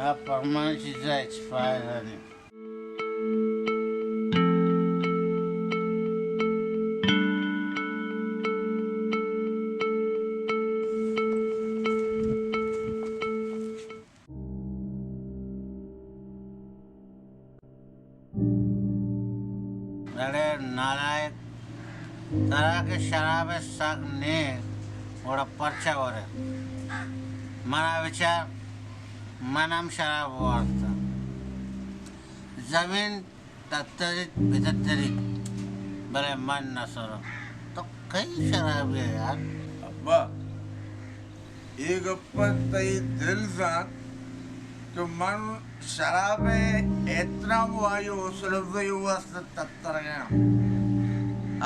آ پرمان چیزا ہچ فائدہ نہیں۔ اڑے نالائک، ترا کہ شراب ءِ سگ نے، گڑا پرچا ورے؟ منا بچار، من ہم شراب وارتہ۔ زمین تتریت بتتریت، بلے من نہ سرم۔ تو کئی شرابی ئے یار؟ ابا، اے گپ ءَ تئی دل زانت کہ من شراب ءِ احترام ءُ آئی ءِ حوصلہ افزائی ءِ واستہ تترگ ءَ آں۔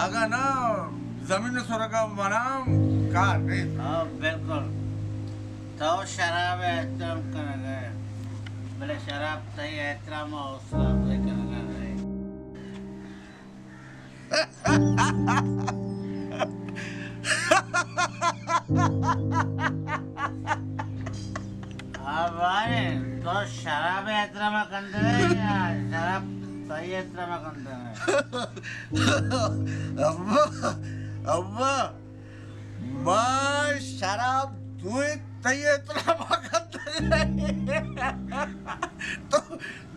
اگاں نہ، زمین ءِ سرگ ءَ من ءَ ہم کار نیست۔ ہاں، بالکل۔ تو شراب ءِ احترام کنگ ءَ ئے، بلے شراب تئی احترام ءُ حوصلہ افزائی کنگ ءَ نہ اِنت۔ آ باریں، تو شراب ءِ احترام ءَ کنگ ءَ ئے یا شراب تئی احترام ءَ کنگ ءَ ئے؟ ابا، ابا، ما شراب دوئیں تئی احترام ءَ کنگ ءَ ایں۔ تو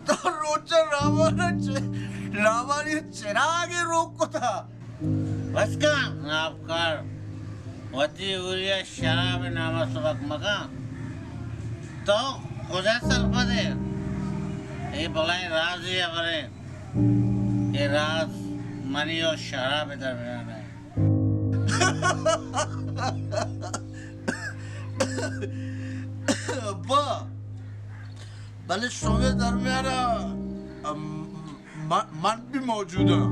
تو روچ ءَ راوان ءَ چ-، راوانی چراگ ءَ روک کتہ۔ بس کن، نابکار۔ وتی اوری ءَ شراب ءِ نام ءَ سبک مکن۔ تو کجا سرپد ئے؟ اے بلائیں رازے ہبرے۔ اے راز منی ءُ شراب ءِ درمیان ءَ۔ ابا، بلے شمئے درمیان ءَ، ام، من، من بھی موجود آں۔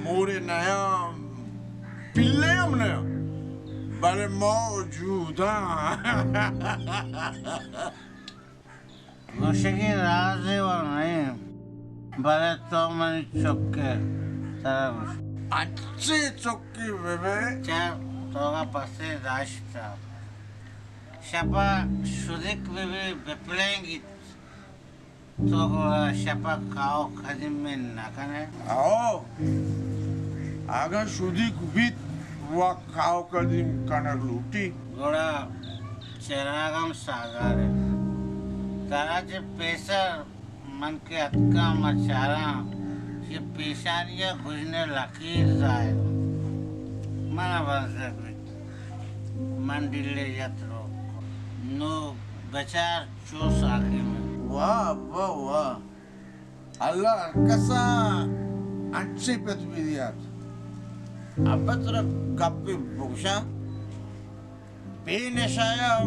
مورے نیاں، پلے ہم نیاں، بلے موجود آں۔ گوشگی رازے وَ نہ اِنت، بلے تو منی چک ئے، ترا گوش۔ انچیں چکے بہ بئے۔ چہ توکا پسے داشتہ۔ شپ ءَ شدیک بہ بی، بہ پلینگیت۔ تو گڑا شپ ءَ کاو کدیم نہ کن ئے؟ او، اگاں شدیک بیت ءُ کاو کدیم کنگ لوٹی۔ گڑا چراگ ہم ساگار اِنت۔ ترا چہ پیسر من کہ اتکاں، ما چاراں، چہ پیشانی ءَ گژن ءِ لکیر ظاہر اِنت۔ من ءَ بزگ بیت۔ من ڈیلے یت روک۔ نوں بچار چو ساکن اِنت۔ واہ، واہ، واہ۔ اللہ ہر کس ءَ انچیں پت بہ دیات۔ ابا ترا گپے بگشاں، بے نشہ ءَ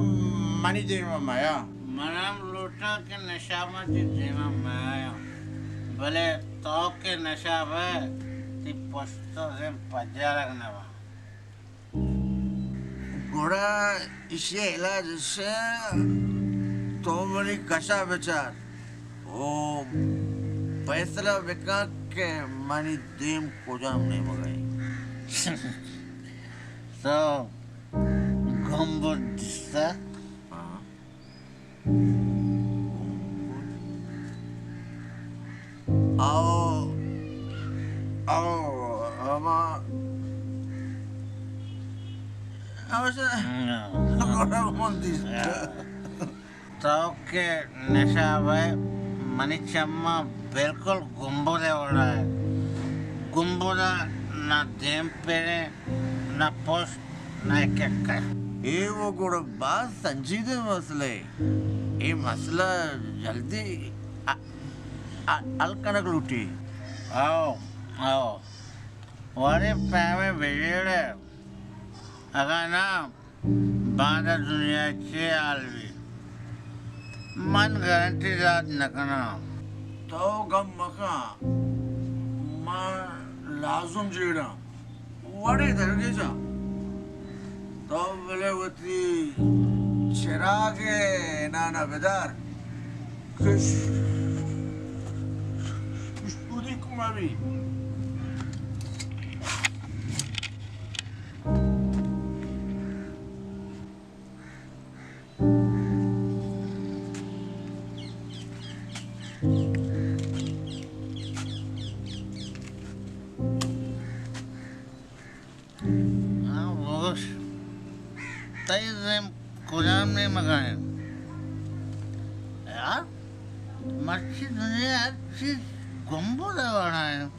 منی دیم ءَ میا۔ من ہم لوٹاں کہ نشہ ماں تئی دیم ءَ میایاں، بلے تو کہ نشہ بئے، تئی پشت ءُ دیم پجارگ نہ باں۔ گڑا ایشی ءِ علاج اش اِنت، تو منی کش ءَ بچار ءُ پیسلہ بکن کہ منی دیم کجام نیمگ ءَ اِنت۔ تو گمبد دیستہ؟ ہاں۔ او، او، ہما، ہمیشہ گڑا من دیست۔ تو کہ نشہ بئے، منی چماں بالکل گمبد ءِ وڑا ئے۔ گمبد ءَ نہ دیم پریں، نہ پشت، نہ ککر۔ اے وَ گڑا باز سنجیدہ مسئلہ اے۔ اے مسئلہ جلدی ا-، ا-، حل کنگ لوٹی۔ او، او۔ وڑے پیمیں بجیڑے۔ اگاں نہ، باندا دنیا چے حال بی؟ من گارنٹی دات نہ کناں۔ تو گم مکن، من لازم جیڑاں۔ وڑے درگیجاں۔ تو بلے وتی چراگ ءِ انان ءَ بدار کہ ش-، شودیک مہ بی۔ تئی زیم کجام نیمگا انت؟ یار، مرچی دنیا ہر چیز گمبد ء وڑا انت۔